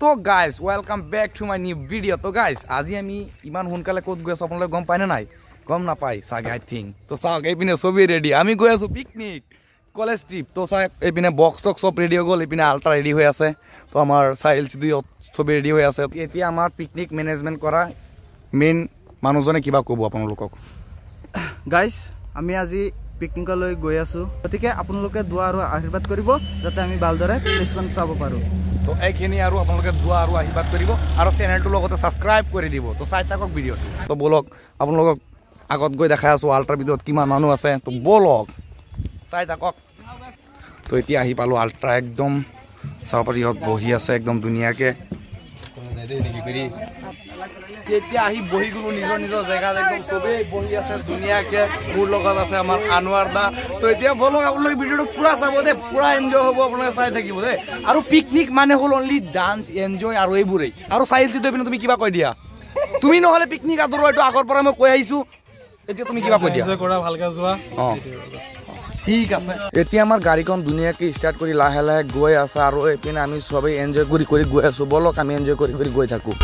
তো guys welcome back to my new video. তো guys আজি আমি ইমান সোনকালে ক'ত গৈ আছোঁ আপোনালোকে গম পায়নে নাই? গম নাপায় চাগে আই থিংক। তো চাওক এইপিনে চবেই ৰেডি, আমি গৈ আছোঁ পিকনিক কলেজ ট্ৰিপ। তো চাওক এইপিনে বক্স টক্স চব ৰেডি হৈ গ'ল, এইপিনে আল্ট্ৰা ৰেডি হৈ আছে। তো আমাৰ চাইল দুই চবেই ৰেডি হৈ আছে। এতিয়া আমাৰ পিকনিক মেনেজমেণ্ট কৰা মেইন মানুহজনে কিবা ক'ব আপোনালোকক। গাইজ আমি আজি পিকনিকলৈ গৈ আছোঁ, গতিকে আপোনালোকে দোৱা আৰু আশীৰ্বাদ কৰিব যাতে আমি ভালদৰে প্লেচখন চাব পাৰোঁ। তো এইখিনি আৰু আপোনালোকে দোৱা আৰু আশীৰ্বাদ কৰিব আৰু চেনেলটোৰ লগতে ছাবস্ক্ৰাইব কৰি দিব। তো চাই থাকক ভিডিঅ'টো। তো ব'লক আপোনালোকক আগত গৈ দেখাই আছোঁ আল্ট্ৰাৰ ভিতৰত কিমান মানুহ আছে। তো ব'লক চাই থাকক। তো এতিয়া আহি পালোঁ আল্ট্ৰা, একদম চাব পাৰি ইহঁত বহি আছে একদম ধুনীয়াকৈ। তেতিয়া আহি বহি গ'লো নিজৰ নিজৰ জেগাত, একদম চবেই বহি আছে ধুনীয়াকৈ। মোৰ লগত আছে আমাৰ আনোৱাৰ দা। তো এতিয়া ব'লক আপোনালোকে ভিডিঅ'টো পূৰা চাব দেই, পূৰা এনজয় হ'ব, আপোনালোকে চাই থাকিব দেই। আৰু পিকনিক মানে হ'ল অনলি ডান্স, এনজয় আৰু এইবোৰেই। আৰু চাইল যিটো পিনে তুমি কিবা কৈ দিয়া, তুমি নহ'লে পিকনিক আদৰো এইটো আগৰ পৰা মই কৈ আহিছোঁ, এতিয়া তুমি কিবা কৈ দিয়া। অঁ ঠিক আছে। এতিয়া আমাৰ গাড়ীখন ধুনীয়াকৈ ষ্টাৰ্ট কৰি লাহে লাহে গৈ আছে আৰু এইপিনে আমি চবেই এনজয় কৰি কৰি গৈ আছোঁ। ব'লক আমি এনজয় কৰি কৰি গৈ থাকোঁ।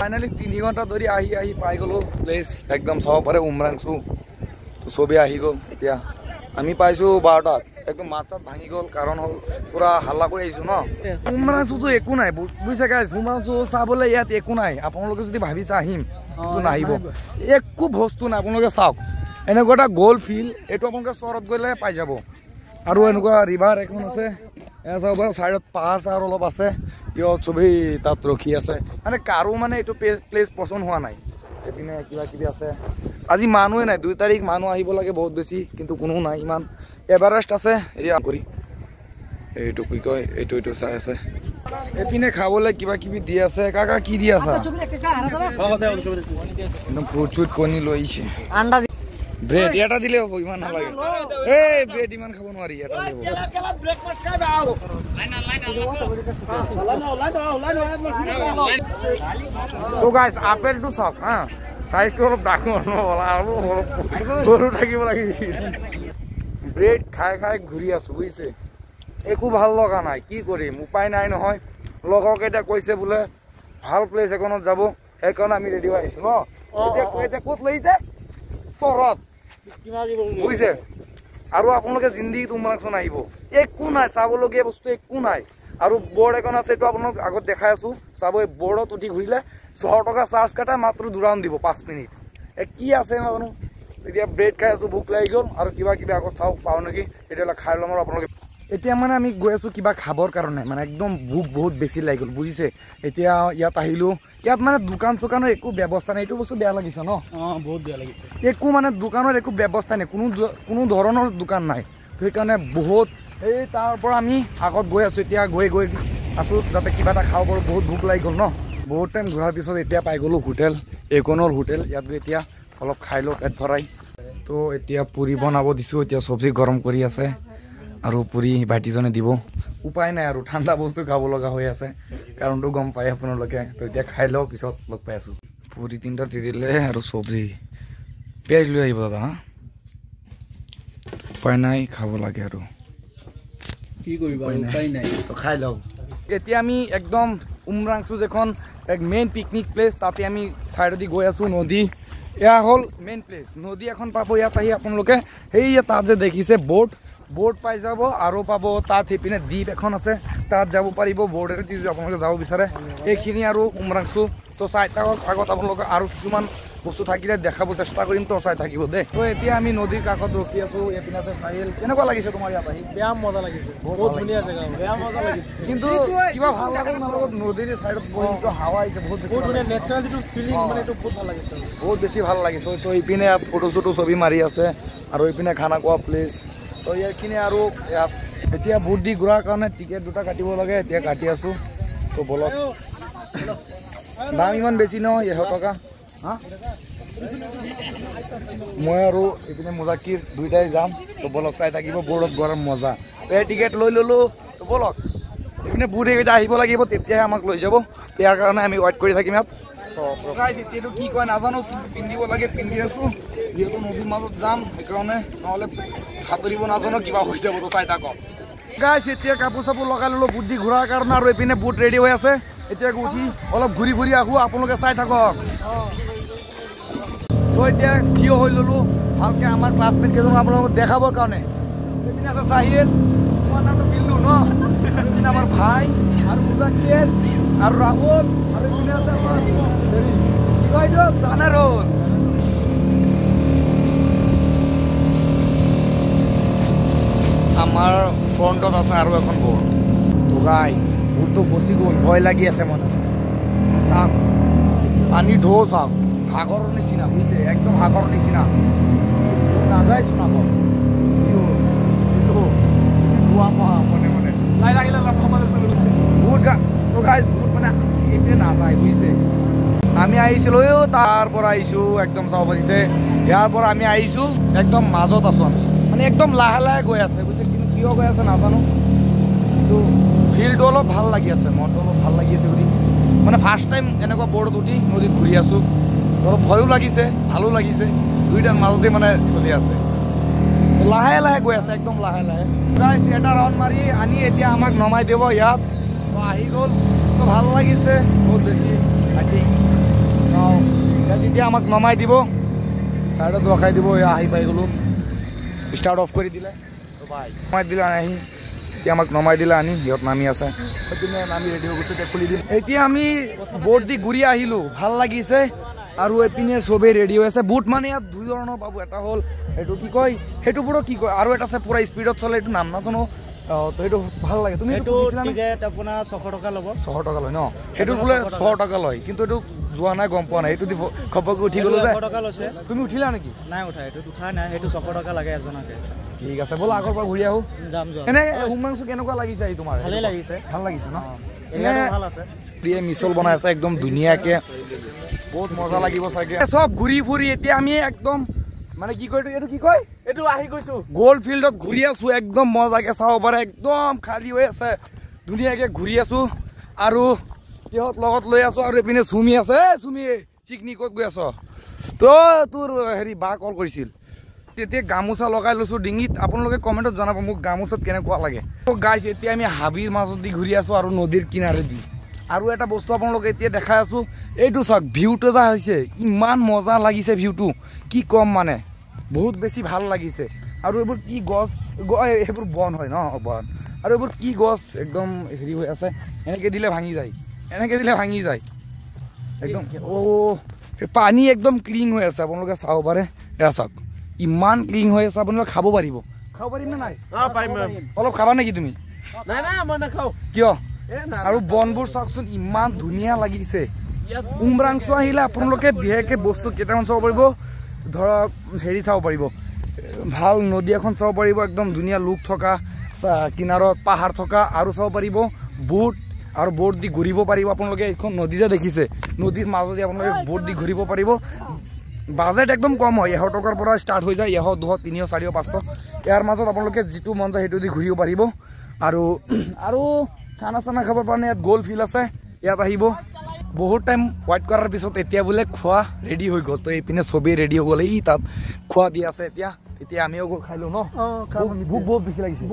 ফাইনালি 3 ঘণ্টা ধৰি আহি আহি পাই গ'লোঁ প্লেচ, একদম চাব পাৰে উমৰাংচু। তো চবেই আহি গ'ল। এতিয়া আমি পাইছোঁ 12টাত, একদম মাত চাত ভাঙি গ'ল, কাৰণ হ'ল পূৰা হাল্লা কৰি আহিছোঁ ন। উমৰাংচুতো একো নাই বুজিছে গাইজ, উমৰাংচু চাবলৈ ইয়াত একো নাই। আপোনালোকে যদি ভাবিছে আহিম, কিন্তু নাহিব, একো বস্তু নাই। আপোনালোকে চাওক এনেকুৱা এটা গ'ল ফিল্ড, এইটো আপোনালোকে চহৰত গ'লে পাই যাব। আৰু এনেকুৱা ৰিভাৰ এখন আছে, এয়া চাব পাৰে, ছাইডত পাহাৰ চাহাৰ অলপ আছে। ইহঁত চবেই তাত ৰখি আছে, মানে কাৰো মানে এইটো প্লেচ পচন্দ হোৱা নাই। এইপিনে কিবা কিবি আছে। আজি মানুহে নাই, 2 তাৰিখ মানুহ আহিব লাগে বহুত বেছি, কিন্তু কোনো নাই ইমান। এভাৰেষ্ট আছে, এয়া কৰি এইটো কি কয়, এইটো এইটো চাই আছে। এইপিনে খাবলৈ কিবা কিবি দি আছে। কাকা কি দি আছা? একদম ফ্ৰুট চুট কণী লৈ আহিছে, ব্ৰেড এটা দিলে হ'ব, ইমান নালাগে। এই ব্ৰেড ইমান খাব নোৱাৰি, এটা দিব। তো গাইজ আপেলটো চাওক হা, চাইজটো অলপ ডাঙৰ আৰু অলপ সৰু থাকিব লাগিছিল। ব্ৰেড খাই খাই ঘূৰি আছো বুজিছে, একো ভাল লগা নাই, কি কৰিম উপায় নাই নহয়। লগৰকেইটা কৈছে বোলে ভাল প্লেচ এখনত যাব, সেইকাৰণে আমি ৰেডি হৈ আহিছো ন। এতিয়া ক'ত লৈ যায় চহৰত বুজিছে। আৰু আপোনালোকে জিন্দিগীত উমৰাংচু নাহিব, একো নাই চাবলগীয়া বস্তু, একো নাই। আৰু বৰ্ড এখন আছে, এইটো আপোনালোক আগত দেখাই আছো, চাব। এই বৰ্ডত উঠি ঘূৰিলে 6 টকা চাৰ্জ কাটা, মাত্ৰ 2 ৰাউণ্ড দিব 5 মিনিট। কি আছে নাজানো। এতিয়া ব্ৰেড খাই আছো, ভোক লাগি গ'ল। আৰু কিবা কিবি আগত চাওক পাওঁ নেকি, তেতিয়াহ'লে খাই ল'ম। আৰু আপোনালোকে এতিয়া মানে আমি গৈ আছোঁ কিবা খাবৰ কাৰণে, মানে একদম ভোক বহুত বেছি লাগি গ'ল বুজিছে। এতিয়া ইয়াত আহিলোঁ, ইয়াত মানে দোকান চোকানৰ একো ব্যৱস্থা নাই। এইটো বস্তু বেয়া লাগিছে ন? অঁ বহুত বেয়া লাগিছে। একো মানে দোকানৰ একো ব্যৱস্থা নাই, কোনো ধৰণৰ দোকান নাই। সেইকাৰণে বহুত এই তাৰ পৰা আমি আগত গৈ আছোঁ। এতিয়া গৈ গৈ আছোঁ যাতে কিবা এটা খাব পাৰোঁ, বহুত ভোক লাগি গ'ল ন। বহুত টাইম ঘূৰাৰ পিছত এতিয়া পাই গ'লোঁ হোটেল, এইকনৰ হোটেল। ইয়াত গৈ এতিয়া অলপ খাই লওঁ পেট ভৰাই। তো এতিয়া পুৰি বনাব দিছোঁ, এতিয়া চব্জি গৰম কৰি আছে আৰু পুৰি ভাইটিজনে দিব। উপায় নাই আৰু ঠাণ্ডা বস্তু খাব লগা হৈ আছে, কাৰণটো গম পায় আপোনালোকে। তো এতিয়া খাই লওঁ, পিছত লগ পাই আছোঁ। পুৰি 3টা দি দিলে আৰু চব্জি, পিঁয়াজ লৈ আহিব দাদা। হা উপায় নাই, খাব লাগে আৰু কি কৰিবা, উপায় নাই, তো খাই লওঁ। এতিয়া আমি একদম উমৰাংচু যিখন এক মেইন পিকনিক প্লেচ, তাতে আমি ছাইডেদি গৈ আছোঁ। নদী, এয়া হ'ল মেইন প্লেচ। নদী এখন পাব ইয়াত আহি আপোনালোকে। সেই তাত যে দেখিছে ব'ট, ব'ট পাই যাব। আৰু পাব তাত সেইপিনে দ্বীপ এখন আছে, তাত যাব পাৰিব ব'টেৰে যদি আপোনালোকে যাব বিচাৰে। এইখিনি আৰু উমৰাংচু। তো চাই থাকক আগত আপোনালোকে আৰু কিছুমান বস্তু থাকিলে দেখাব চেষ্টা কৰিম, তো চাই থাকিব দেই। তো এতিয়া আমি নদীৰ কাষত ৰখি আছোঁ। এইপিনে আছে চাহিল। কেনেকুৱা লাগিছে তোমাৰ ইয়াত আহি? বেয়া মজা লাগিছে, বহুত ধুনীয়া জেগা, বেয়া মজা লাগিছে। কিন্তু কিবা ভাল লাগক নালাগক, নদীৰ চাইডত বহি যিটো হাৱা আহিছে বহুত বেছি বহুত ধুনীয়া, নেচাৰেল যিটো ফিলিং, মানে এইটো বহুত ভাল লাগিছে, বহুত বেছি ভাল লাগিছে। তো ইপিনে ইয়াত ফটো চটো ছবি মাৰি আছে আৰু ইপিনে খানা খোৱা প্লেচ। তো এইখিনি আৰু ইয়াত এতিয়া বুট দি ঘূৰাৰ কাৰণে টিকেট দুটা কাটিব লাগে, এতিয়া কাটি আছোঁ। তো বলক। দাম ইমান বেছি নহয়, 100 টকা। হা, মই আৰু এইপিনে মুজাকিৰ দুইটাই যাম। তো বলক, চাই থাকিব বৰ্ডত গৰম মজা। এই টিকেট লৈ ল'লোঁ, তো বলক এইপিনে বুট এইকেইটা আহিব লাগিব, তেতিয়াহে আমাক লৈ যাব। ইয়াৰ কাৰণে আমি ৱেইট কৰি থাকিম ইয়াত। এতিয়াতো কি কয় নাজানো, কিন্তু পিন্ধিব লাগে, পিন্ধি আছোঁ। যিহেতু নদীৰ মাজত যাম সেইকাৰণে, নহ'লে সাঁতুৰিব নাজানো, কিবা হৈ যাব। তো চাই থাকক গাইছ। এতিয়া কাপোৰ চাপোৰ লগাই ল'লোঁ বুট দি ঘূৰাৰ কাৰণে, আৰু এইপিনে বুট ৰেডি হৈ আছে। এতিয়া উঠি অলপ ঘূৰি ফুৰি আহোঁ, আপোনালোকে চাই থাকক। তো এতিয়া থিয় হৈ ল'লোঁ ভালকৈ আমাৰ ক্লাছমেট কেইজন আপোনালোকক দেখাবৰ কাৰণে। এইপিনে আছে চাহিল, তোমাৰ নামটো বিল্লু ন, এইপিনে আমাৰ ভাই আৰু মুজাকিৰ আৰু ৰাহুল, আৰু এইপিনে আছে আমাৰ হেৰি কি কয় এইটো জানাৰুল। আমাৰ ফ্ৰণ্টত আছে আৰু এখন বোৰ্ড। তো গাইছ, বোৰ্ডটো ফচি গ'ল, ভয় লাগি আছে মানে। চাওক পানী ঢৌ, চাওক সাগৰৰ নিচিনা বুজিছে, একদম সাগৰৰ নিচিনা। নাযায়চোন আকৌ, কি হ'ল মনে মনে বহুত। তো গাইছ বহুত মানে এইপিনে নাযায় বুজিছে। আমি আহিছিলোঁ তাৰ পৰা আহিছোঁ, একদম চাব পাৰিছে। ইয়াৰ পৰা আমি আহিছোঁ, একদম মাজত আছোঁ আমি, মানে একদম লাহে লাহে গৈ আছে বুজিছে। কিন্তু কিয় গৈ আছে নাজানো, কিন্তু ফিল্ডটো অলপ ভাল লাগি আছে, মনটো অলপ ভাল লাগি আছে বুলি। মানে ফাৰ্ষ্ট টাইম এনেকুৱা বৰ্ডত উঠি নদীত ঘূৰি আছোঁ, অলপ ভয়ো লাগিছে, ভালো লাগিছে, দুইটাৰ মাজতে মানে চলি আছে। লাহে লাহে গৈ আছে, একদম লাহে লাহে। এটা ৰাউণ্ড মাৰি আনি এতিয়া আমাক নমাই দিব ইয়াত। তো আহি গ'ল, তো ভাল লাগিছে বহুত বেছি। আই থিংক ইয়াত এতিয়া আমাক নমাই দিব, ছাইডত ৰখাই দিব। এয়া আহি পাই গ'লোঁ, ষ্টাৰ্ট অফ কৰি দিলে। তো বাই, নমাই দিলে আহি, এতিয়া আমাক নমাই দিলে আনি, সিহঁত নামি আছে, সেইপিনে নামি ৰেডি হৈ গৈছে। এতিয়া খুলি দিম। এতিয়া আমি ব'ট দি ঘূৰি আহিলোঁ, ভাল লাগিছে। আৰু এইপিনে চবেই ৰেডি হৈ আছে। বুট মানে ইয়াত দুই ধৰণৰ পাব, এটা হ'ল এইটো কি কয়, সেইটো বোৰো কি কয়, আৰু এটা আছে পূৰা স্পীডত চলে, এইটো নাম নাজানো। তো সেইটো ভাল লাগে। তুমি টিকেট আপোনাৰ 600 টকা ল'ব, 600 টকা লয় ন? সেইটো বোলে 600 টকা লয়, কিন্তু এইটো যোৱা নাই, গম পোৱা নাই। এইটো দিব ঘপককৈ উঠি গ'লো যে। তুমি উঠিলা নেকি? নাই উঠা, এইটো উঠা নাই, সেইটো 600 টকা লাগে এজনকে। ঠিক আছে, ব'লা আগৰ পৰা ঘূৰি আহোঁ। যাম যাম। এনে উমৰাংচু কেনেকুৱা লাগিছে এই তোমাৰ? ভালেই লাগিছে। ভাল লাগিছে ন? ভাল আছে। প্ৰিয়ে মিছল বনাই আছে একদম ধুনীয়াকে, বহুত মজা লাগিব চাগে। চব ঘূৰি ফুৰি এতিয়া আমি একদম মানে কি কয় এইটো, কি কয় এইটো, আহি গৈছো গ'ল্ড ফিল্ডত ঘূৰি আছো। একদম মজাকে চাব পাৰে, একদম খালী হৈ আছে, ধুনীয়াকে ঘূৰি আছো। আৰু সিহঁত লগত লৈ আছো, আৰু এইপিনে চুমি আছে। চুমি চিকনি ক'ত গৈ আছ? তো তোৰ হেৰি বা কল কৰিছিল তেতিয়া। গামোচা লগাই লৈছোঁ ডিঙিত। আপোনালোকে কমেণ্টত জনাব মোক গামোচাত কেনেকুৱা লাগে। গাইছ এতিয়া আমি হাবিৰ মাজত দি ঘূৰি আছোঁ আৰু নদীৰ কিনাৰে দি। আৰু এটা বস্তু আপোনালোকে এতিয়া দেখাই আছোঁ, এইটো চাওক ভিউটো যা হৈছে, ইমান মজা লাগিছে ভিউটো, কি ক'ম মানে বহুত বেছি ভাল লাগিছে। আৰু এইবোৰ কি গছ, সেইবোৰ বন হয় ন, বন। আৰু এইবোৰ কি গছ একদম হেৰি হৈ আছে, এনেকৈ দিলে ভাঙি যায়, এনেকৈ দিলে ভাঙি যায় একদম। অ' পানী একদম ক্লিন হৈ আছে, আপোনালোকে চাব পাৰে। এয়া চাওক ইমান ক্লিন হৈ আছে, আপোনালোকে খাব পাৰিব। খাব পাৰিম নে নাই? অলপ খাবা নেকি তুমি? কিয়? আৰু বনবোৰ চাওকচোন ইমান ধুনীয়া লাগিছে। উমৰাংচু আহিলে আপোনালোকে বিশেষকৈ বস্তু কেইটামান চাব পাৰিব, ধৰক হেৰি চাব পাৰিব, ভাল নদী এখন চাব পাৰিব, একদম ধুনীয়া লোক থকা, কিনাৰত পাহাৰ থকা, আৰু চাব পাৰিব বোট, আৰু বোট দি ঘূৰিব পাৰিব আপোনালোকে। এইখন নদী যে দেখিছে, নদীৰ মাজতে আপোনালোকে বোট দি ঘূৰিব পাৰিব। বাজেট একদম কম হয়, 100 টকাৰ পৰা ষ্টাৰ্ট হৈ যায়, 100, 200, 300, 400, 500, ইয়াৰ মাজত আপোনালোকে যিটো মন যায় সেইটো দি ঘূৰিব পাৰিব। আৰু আৰু খানা চানা খাবৰ কাৰণে ইয়াত গ'ল্ড ফিল্ড আছে, ইয়াত আহিব। বহুত টাইম ৱেইট কৰাৰ পিছত এতিয়া বোলে খোৱা ৰেডি হৈ গ'ল। তো এইপিনে চবেই ৰেডি হৈ গ'ল, এই তাত খোৱা দি আছে এতিয়া। এতিয়া আমিও খাই লওঁ ন, ভোক বহুত বেছি লাগিছে,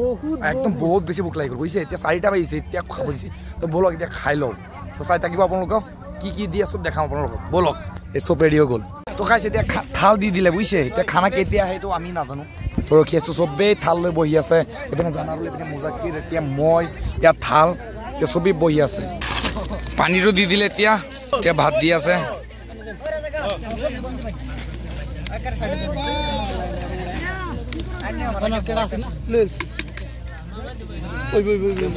একদম বহুত বেছি ভোক লাগি গ'ল বুজিছে। এতিয়া 4টা বাজিছে, এতিয়া খাব দিছে। তো ব'লক এতিয়া খাই লওঁ। তো চাই থাকিব আপোনালোকক কি কি দিয়ে চব দেখাম আপোনালোকক। ব'লক, এই চব ৰেডি হৈ গ'ল। তো খাইছে এতিয়া, থাল দি দিলে বুজিছে। এতিয়া খানা কেতিয়া আহে সেইটো আমি নাজানো। তো ৰখি আছোঁ, চবেই থাল লৈ বহি আছে। এইপিনে জানাৰুল, এইপিনে মুজাকিৰ, এতিয়া মই, ইয়াত থাল, এতিয়া চবেই বহি আছে। পানীটো দি দিলে এতিয়া, এতিয়া ভাত দি আছে।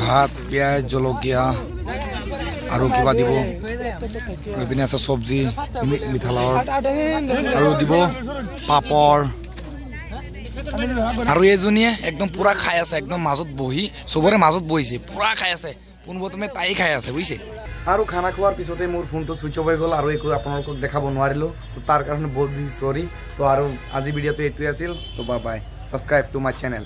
ভাত, পিঁয়াজ, জলকীয়া আৰু কিবা দিব। এইপিনে আছে চব্জি, মিঠালাওৰ, আৰু দিব পাপৰ। আৰু এইজনীয়ে একদম পুৰা খাই আছে, একদম মাজত বহি, চবৰে মাজত বহিছে, পুৰা খাই আছে। পোনপ্ৰথমে তাই খাই আছে বুজিছে। আৰু খানা খোৱাৰ পিছতে মোৰ ফোনটো ছুইচ অফ হৈ গ'ল আৰু একো আপোনালোকক দেখাব নোৱাৰিলোঁ। তো তাৰ কাৰণে বহুত বেছি চৰি। তো আৰু আজি ভিডিঅ'টো এইটোৱে আছিল। তো bye bye, subscribe to my channel.